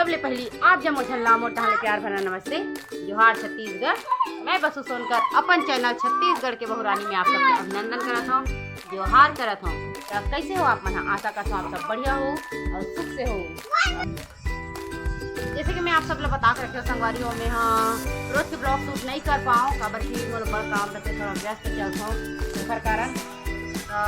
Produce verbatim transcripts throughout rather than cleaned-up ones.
सबले पहली आप जम्मो झन ला मोर डहान ले प्यार भरा नमस्ते, जोहार छत्तीसगढ़। मैं बसु सोनकर अपन चैनल छत्तीसगढ़ के बहुरानी में आप सबके अभिनंदन करत हूँ, जोहार करत हूँ। तो कैसे हो आप मन? आशा करत हूँ आप सब बढ़िया हो और सुख से हो। जैसे कि मैं आप सब ला बता के रखे हूँ संगवारी हो, मैं हाँ रोज के vlog shoot नहीं कर पाऊँ, काबर कि मोर बड़ काम रहते, थोड़ा व्यस्त चलत हूँ, ओकर कारण अ,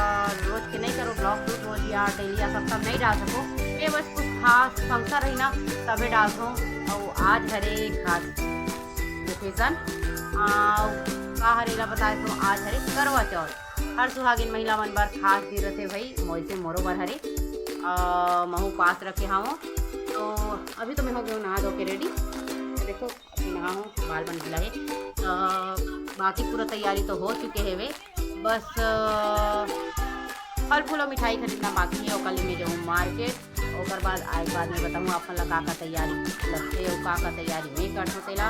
रोज के नहीं करो vlog shoot, रोज या डेली या सब सब नहीं डाल सको। मैं बस कुछ खास फंक्शन रही ना, तबे डालत हूँ। और आज हरे खास ओकेजन, का हरे ला बताए तो आज हरे करवा चौथ। हर सुहागिन महिला मन बर खास दिन रहते भाई, वैसे मोरो बर हरे। अ, महू उपास रखे हवं। तो अभी तो मैं हो गई हूँ नहा धो के रेडी। देखो, अभी नहा हूँ, बाल बन गया है। अ, बाकी पूरा तैयारी तो हो चुके है वे, बस अ, फल फूल और मिठाई खरीदना बाकी है। ओकर लिए मैं जाऊँ मार्केट, ओकर बाद आए के बाद मैं बताऊँ आप मन ला का का तैयारी लगथे और का का तैयारी मैं करथों तेला।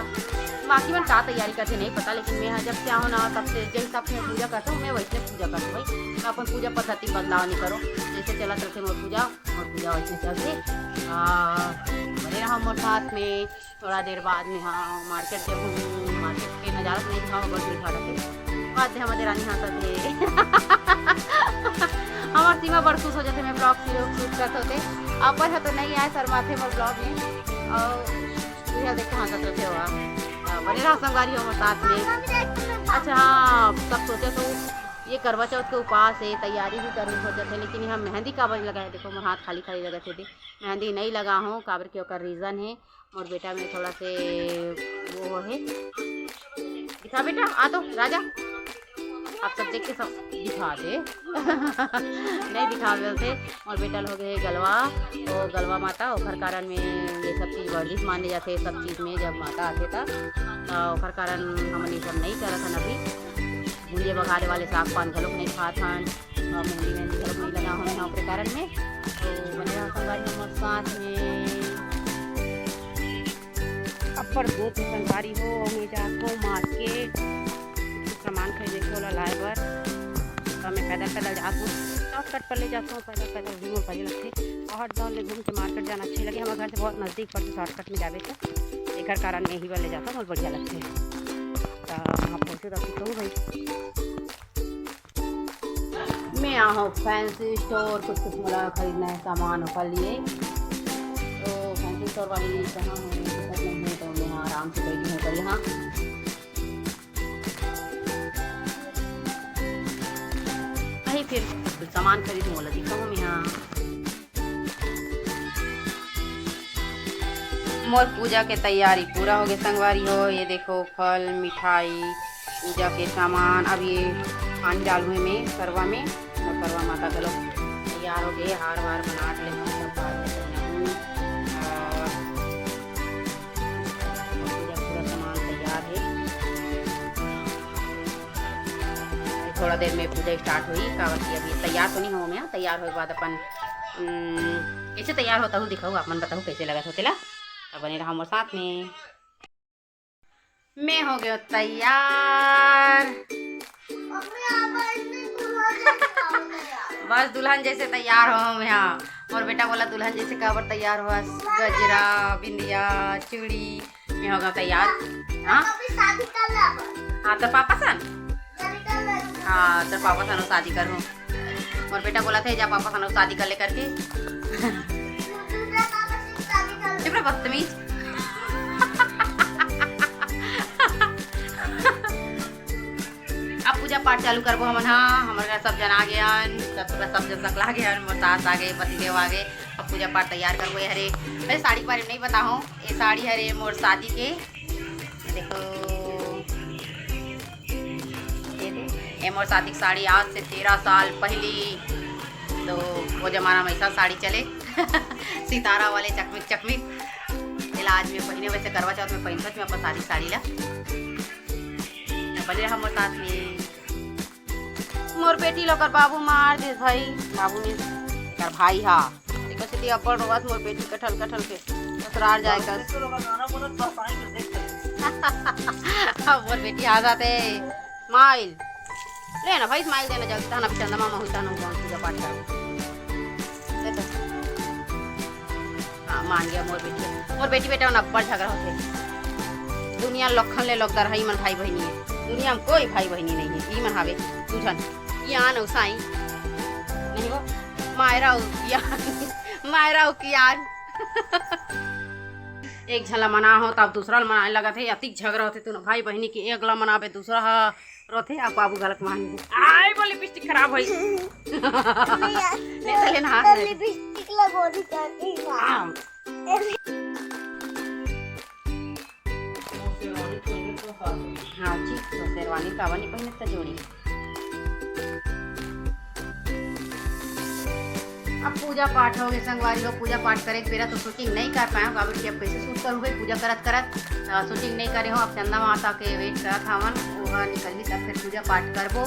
बाकी मन का तैयारी करथे नहीं पता, लेकिन मैं ह जब से आहूँ ना तब से जैसे हिसाब से मैं पूजा करथों, मैं वैसे पूजा करथों भाई। मैं अपन पूजा पद्धति बदलाव नहीं करो, जैसे चलत रहथे मोर पूजा, मोर पूजा वैसे चलथे। आ, बने रहो मोर साथ में। थोड़ा देर बाद में हाँ मार्केट जब हूँ, मार्केट के नजारा तो नहीं दिखाओ, बस दिखा देते। बात है हमारे रानी हंसत है। हमार सीमा बड़ खुश हो जाते, मैं vlog shoot करत होते। अपन ह तो नहीं आए शर्माथे मोर vlog में। और तुझे देख के हंसत होते हुआ। हाँ, बने रहो संगवारी हो मोर साथ में। अच्छा हाँ, सब सोचे तो ये करवा चौथ के उपास है, तैयारी भी करनी हो जाते, लेकिन यहाँ मेहंदी काबर लगाए, देखो मोर हाथ खाली खाली लगा थे। मेहंदी नहीं लगा हूँ, काबर के ओकर reason है, मोर बेटा में थोड़ा से वो है। दिखा बेटा, आ तो राजा, आप सब देख के सब दिखा दे। नहीं दिखा बोलते, मोर बेटा लोग है गलवा, वो गलवा माता, ओखर कारण में ये सब चीज वर्जिश माने जाते, सब चीज में जब माता आते था, तो ओखर कारण हमन ये सब नहीं करत हन अभी। भूंजे बघारे वाले साग पान घलोक नहीं खात हन, और मेहंदी मेहंदी घलोक नहीं लगा हन ओकरे कारण में। तो बने रहो संगवारी हो मोर साथ में। अब्बड़ धूप हे संगवारी हो, मैं जात हूँ मार्केट, कुछ सामान खरीदे के ओला लाए बर। तो मैं पैदल पैदल जात हूँ, शॉर्टकट पर ले जात हूँ, पैदल पैदल घूमे बढ़िया लगथे। पहाड़ डाउन ले घूम के मार्केट जाना अच्छे लगे, हमारे घर से बहुत नजदीक पड़थे, शॉर्टकट में जाबे तो एकर कारण मैं ही बर ले जात हूँ, बहुत बढ़िया लगथे। तो वहाँ पहुँचे तो कहूँ भाई। मैं आहूँ फैंसी स्टोर, कुछ कुछ मोला खरीदना है सामान ओकर लिए। तो फैंसी स्टोर वाली कहाँ है, दिक्कत नहीं है, तो मैं यहाँ आराम से बैठी हूँ पर यहाँ। वही फिर कुछ सामान खरीद मोला दिखाऊँ मैं यहाँ। मोर पूजा के तैयारी पूरा हो गए संगवारी हो। ये देखो फल, मिठाई, पूजा के सामान। अब ये पानी डालू है मैं करवा में। मोर करवा माता घलो तैयार हो गए, हार वार बना ले सब बात है। और पूजा पूरा सामान तैयार है। थोड़ा देर में पूजा स्टार्ट हुई, काबर कि अभी तैयार तो नहीं हो मैं, तैयार होए के बाद अपन, उम, कैसे तैयार होता हूँ दिखाऊ, आप मन बताऊ कैसे लगत होते ला। तो बने रहा मोर साथ में। मैं हो गयो तैयार। बस दुल्हन जैसे तैयार हो मैं, हाँ। मोर बेटा बोला दुल्हन जैसे काबर तैयार हो, गजरा, बिंदिया, चूड़ी, मैं हो गया तैयार। हाँ? अभी शादी कर ले अपन। हाँ, तो पापा सन? शादी कर ले। हाँ, तो पापा सन शादी करूँ। मोर बेटा बोला थे, "जा पापा सन शादी कर ले," करके। दूसरा पापा से शादी कर ले। चुप रह, बदतमीज। अब पूजा पाठ चालू करबो हमन, हाँ। हमर घर सब जन आ गए हन, सब, सब जन सकला गए हन, मोर सास आ गए, पतिदेव आ गए। अब पूजा पाठ तैयार करबो। ये हरे, अरे, साड़ी के बारे में नहीं बताहूँ, ये साड़ी हरे मोर शादी के। देखो, ये दे, ये मोर शादी की साड़ी आज से तेरह साल पहली। तो वो जमाना में ऐसा साड़ी चले, सितारा वाले चकमिक चकमिक। इलाज में पहिने, वैसे करवा चौथ में पहिनत मैं अपन शादी साड़ी ला। बने रहा मोर साथ में। मोर बेटी ला ओकर बाबू मार दे भाई, बाबू में एकर भाई हा। देखो सीधी अपन रोवत मोर बेटी कठल कठल के ससुराल जाए कर। अब मोर बेटी आ जाते, smile। ले ना भाई, smile देना जल्दी, तहन अभी चंदा मामा हुई, तहन हम पूजा पाठ करबो। ले तो। हाँ, मान गया मोर बेटी। मोर बेटी बेटा मन अब्बड़ झगड़ा होथे। दुनिया लखन ले लोग दरहा, ई मन भाई बहिनी हे। दुनिया में कोई भाई बहिनी नहीं है। ई मन हावे दू झन, ई आन अउ साई नहीं हो, मायरा अउ कियान, मायरा अउ कियान। एक झन ला मना हो तब दूसरा ला मनाए लगत हे। अतिक झगड़ा होथे तुनो भाई बहिनी के, एक ला मनाबे दूसरा ह रोथे, आप बाबू गलत मान गए। आय, वो लिपस्टिक खराब होई। नहीं तो लेना हाथ में। लिपस्टिक लगोरी करती हाँ। हाँ जी, तो शेरवानी कावा नहीं पहने तो जोड़ी। अब पूजा पाठ हो गए संगवारी हो, पूजा पाठ करे के बेरा तो शूटिंग नहीं कर पाए हो, काबर कि अब कैसे शूट करूँ भाई, पूजा करत करत शूटिंग नहीं करे हो। अब चंदा माता के वेट करत हवन, वो निकलही तब फिर पूजा पाठ करबो।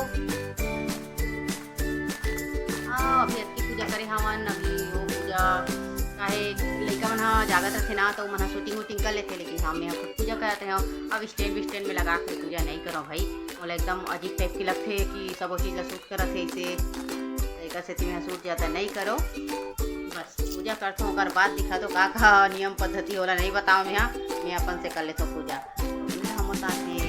हाँ, अभी अतकी पूजा करे हवन, अभी वो पूजा काहे लइका मन ह जागत रथे ना, तो मन ह शूटिंग वूटिंग कर लेथे, लेकिन हम यहाँ खुद पूजा करत हव। अब स्टैंड विस्टैंड में लगा के पूजा नहीं करो भाई, ओला एकदम अजीब टाइप के लगथे कि सब वो चीज ला शूट करत हे इसे, तो एकर सेती मैं शूट ज्यादा नहीं करो। बस पूजा करथो, ओकर बाद दिखा दो का का नियम पद्धति होला नहीं बताओ मैं, मैं अपन से कर लेथो पूजा। हम बताते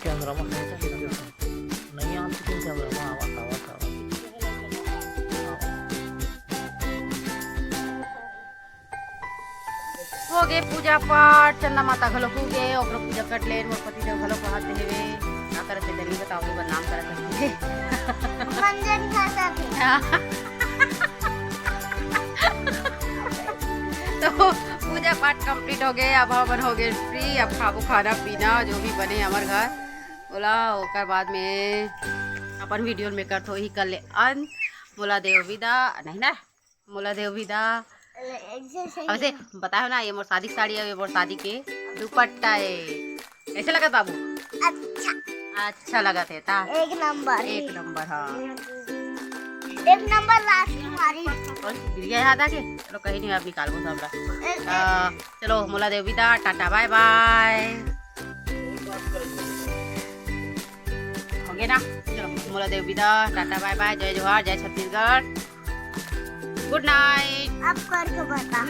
कैमरा में है तो फिर देखो। नहीं, आप लेकिन कैमरा में आवत, आवत, आवत। हो गे पूजा पाठ, चंदा माता घलो हो गे, ओकरो पूजा कर ले, मोर पति देव घलो कहत हेवे, का करत हे, जल्दी बताओ, बदनाम करत हे। मंजन खाता थे। हाँ। तो पूजा पाठ कंप्लीट हो गए, अब हमन हो गए फ्री। अब खाबो खाना पीना जो भी बने हमर घर, ओला ओकर बाद में अपन वीडियो में करथो ही कर ले अंत। मोला देव विदा, नहीं ना, मोला देव विदा। ऐसे सही अब से है। बताओ ना, ये मोर शादी के साड़ी है, ये मोर शादी के दुपट्टा है। कैसे लगत बाबू? अच्छा। अच्छा लगत हे ता? एक नंबर। एक नंबर, हाँ। एक नंबर राजकुमारी। और बिरिया याद आ गए? चलो कहीं नहीं, अब निकालबो सब ला। ए, ए। आ, चलो मोला देव विदा, टाटा बाय बाय। हो गया ना? चलो मोला देव विदा, टाटा बाय बाय, जय जोहार, जय छत्तीसगढ़, गुड नाइट। अब करके बता।